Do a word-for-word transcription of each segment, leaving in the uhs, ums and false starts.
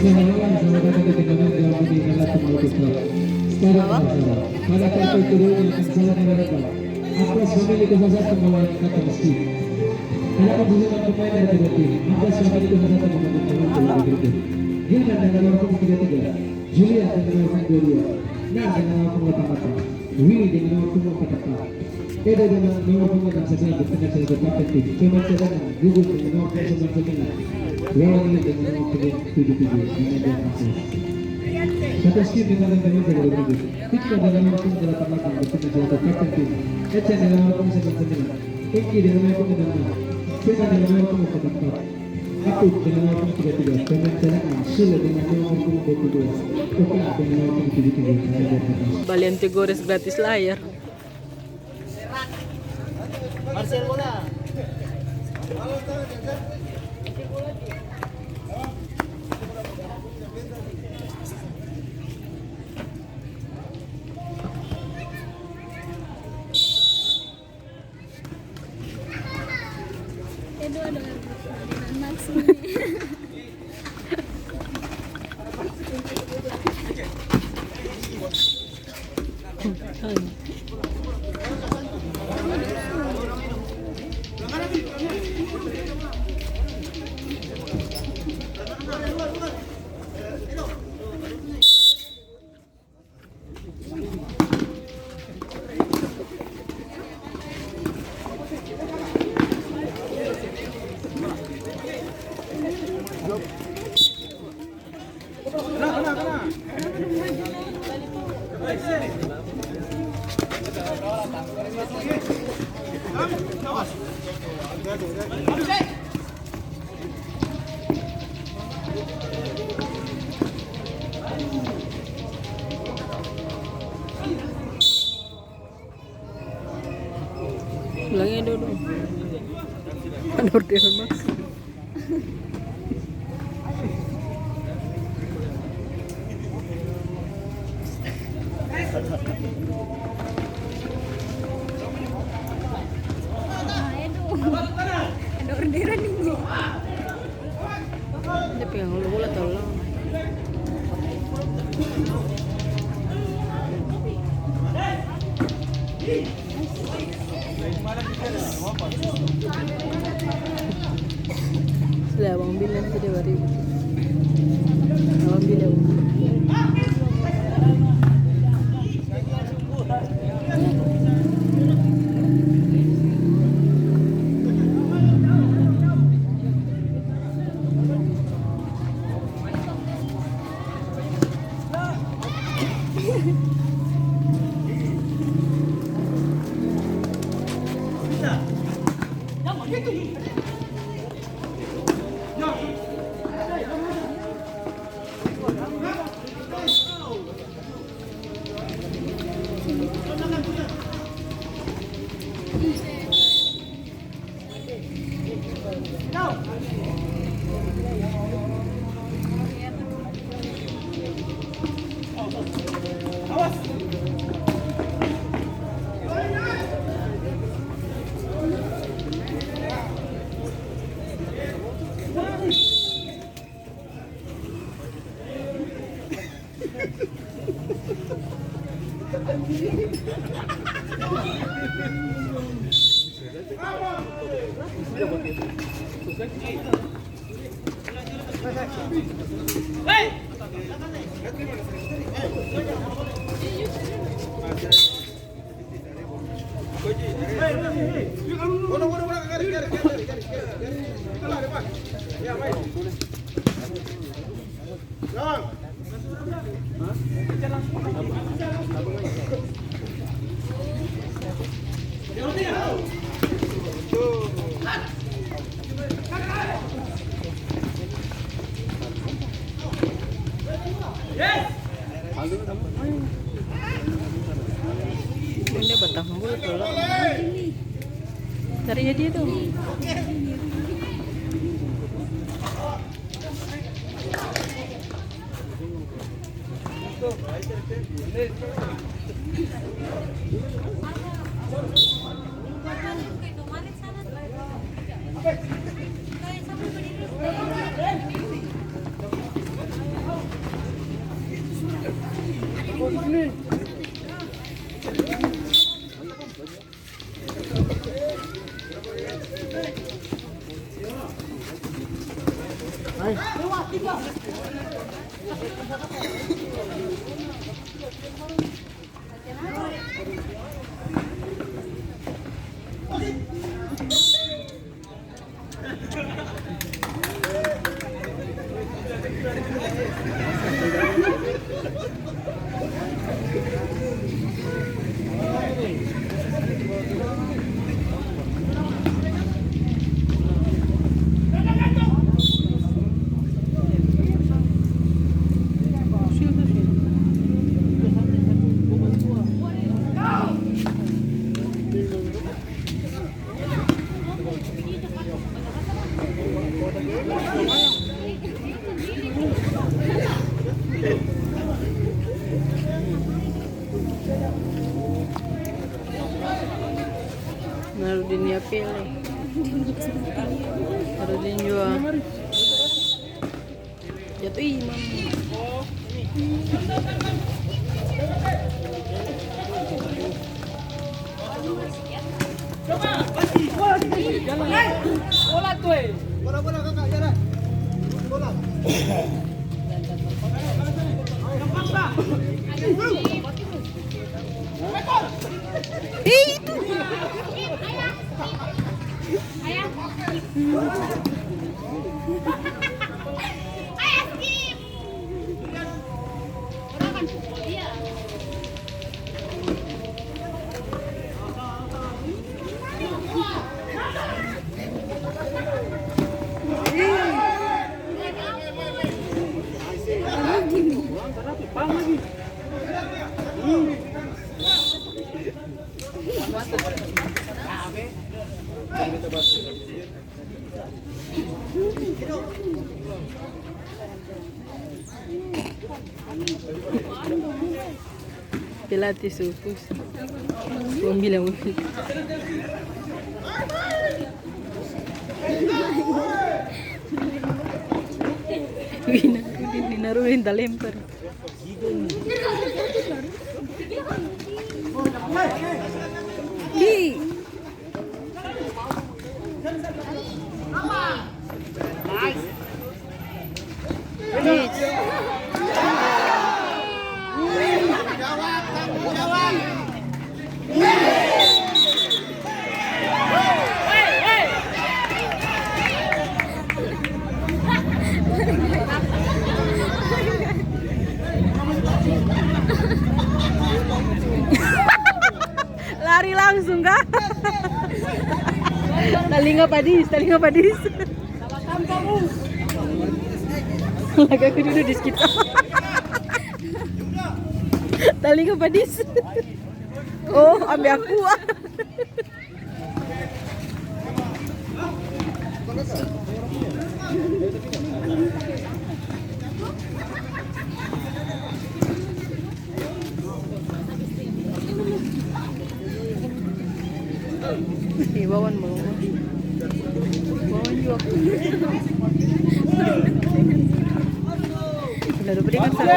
Apa? Atas family ko sasa tu mulai kata meski. Ada kan sisa pemain dari kedua tim. Atas family ko sasa tu mulai kata meski. Gilman dengan nomor punggung tiga tiga. Julian dengan nomor punggung dua dua. Nah, dengan nomor punggung delapan delapan. Willy dengan nomor punggung empat empat. Edo dengan nomor punggung enam sembilan berpindah selaku kapten tim. Pemain cadangan, Gugun dengan nomor punggung sembilan sembilan. Wawan dengan nomor punggung tujuh tujuh. Nama dia Marcus. Satu skip dengan yang tadi dari Gugun. Victor dengan nomor punggung delapan delapan berpindah selaku kapten tim. Ecen dengan nomor punggung sembilan sembilan. Eki dengan nomor punggung enam enam. Firman dengan nomor punggung empat empat. Apit dengan nomor punggung tiga tiga. Pemain cadangan, Sule dengan nomor punggung dua puluh dua. Oka dengan nomor punggung tujuh tujuh. Nama dia Marcus. Balian teh gores gratis layar. Marcel bola. Aduh, aduh, aduh. Maksudnya. Bilangnya dulu. Ada orderan makan. Ada orderan ini. Dia pegang bola terlalu lama. Sudah, Abang bilang sudah baribu. Abang bilang. Ini batahun bulu tolong. Cari ya dia dong. Narudin ya pele. Narudin jua. Jatuh, ih, mama. Bola, bola, kakak, jalan. Bola. Eh, itu. Pilates su pus. Bong bilang, Wina, Wina Rudin talempar. Ih. Lari langsung ka? Talinga padis, talinga padis. Lagi aku duduk di sekitar. Talinga padis. Oh, ambe aku. Ih, Wawan mau. Wawan jua. Sudah dua berikan sana.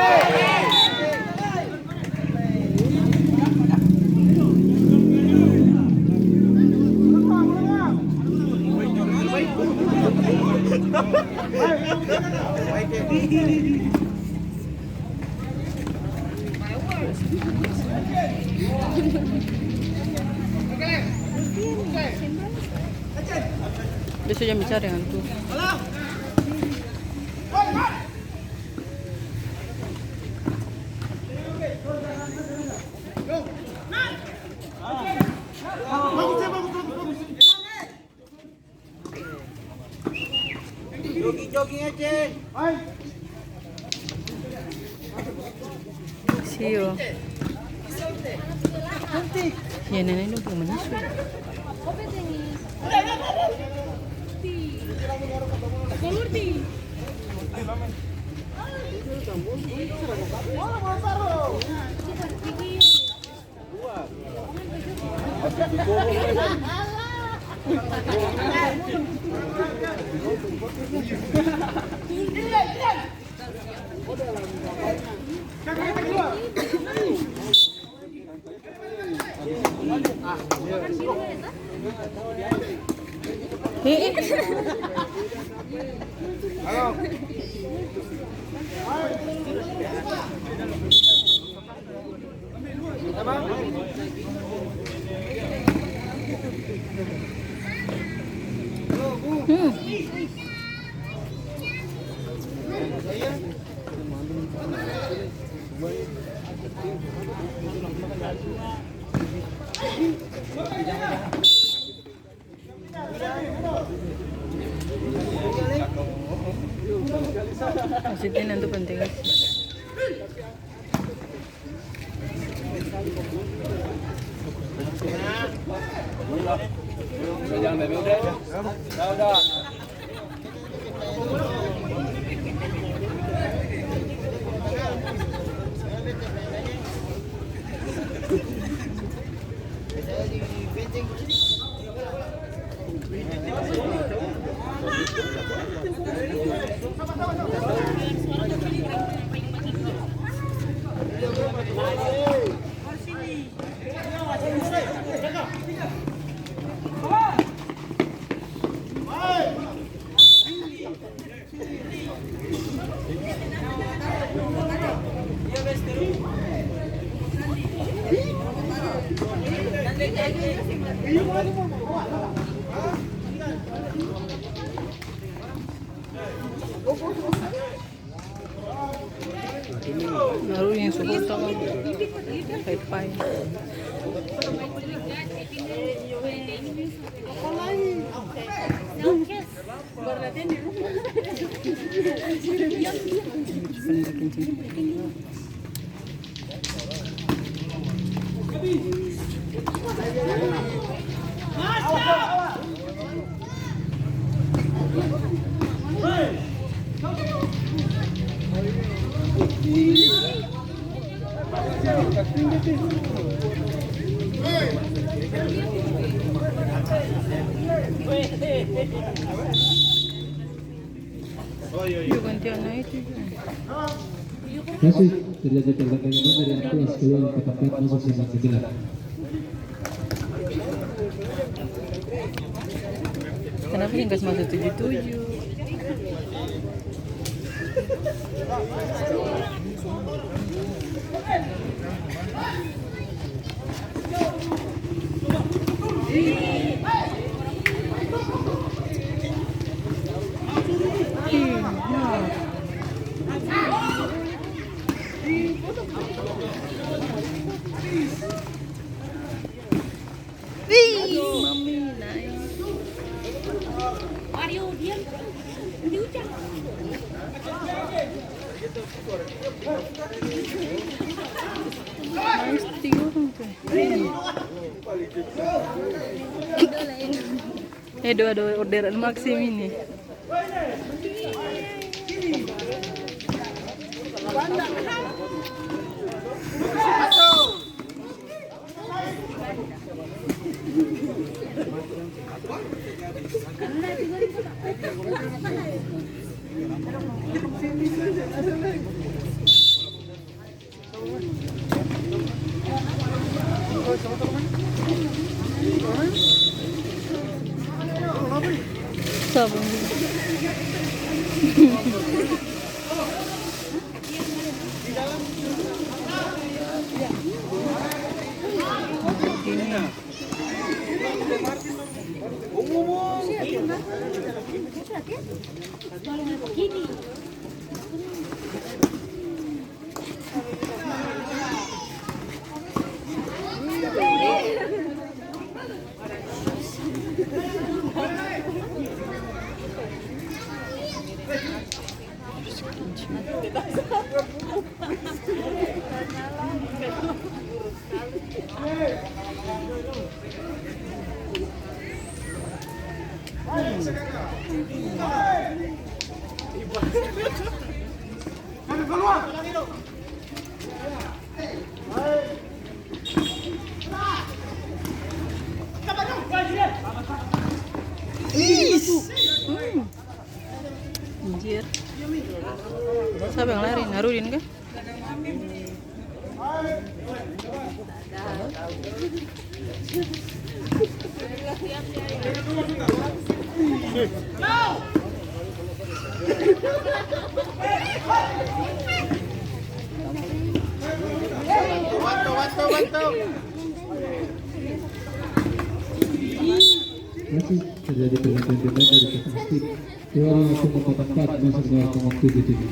Dia su jang bicara deng antua. Sio. Ya, nenek dong pung manis. Eh, eh. Hmm. Maksudnya nanti penting. Baru yang suka utama. Pai-pai. Yuk, gantian naik juga. Masih terjadi pergantian pemain dari Antuas keluar ke tempat masuk sepak sembilan. Kenapa yang kasih masuk tujuh tujuh? Wih, mami naik. Mario, diam. Nanti hujan. Nice, tiga orang tuh. Eh, dua, dua orderan Maxim ini. Sabun. Ih. Hmm. Anjir. Siapa yang lari? Narudin kah? Masih terjadi pergantian pemain dari Katastik. Keluar nomor punggung empat, masuk nomor punggung tujuh tiga.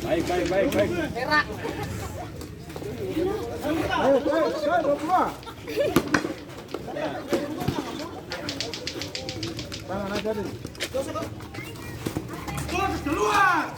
Baik, baik, baik, baik. Tangan aja deh. Keluar.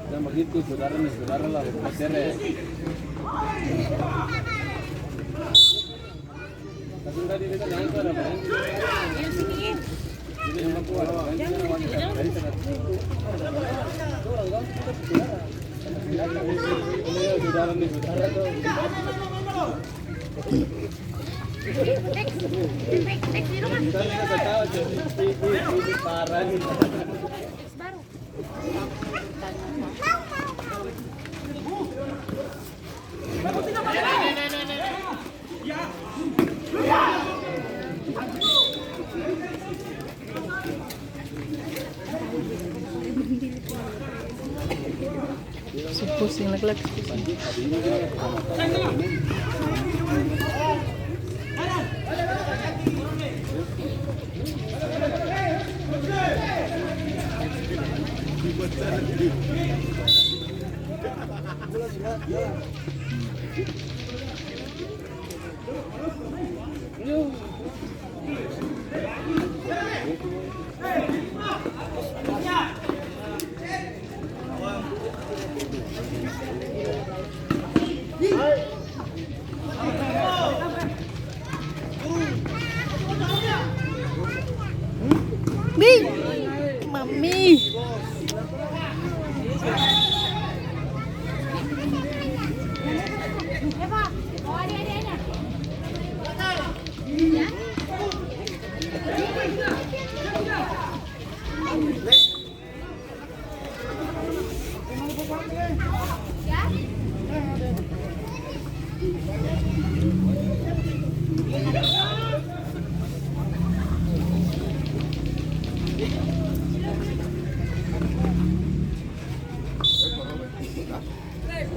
Jang bagitu, sudara ni sudara la, batere. Su pusing, laki-laki su pusing. Bi, mami.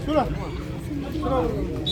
Sudah. Sudah.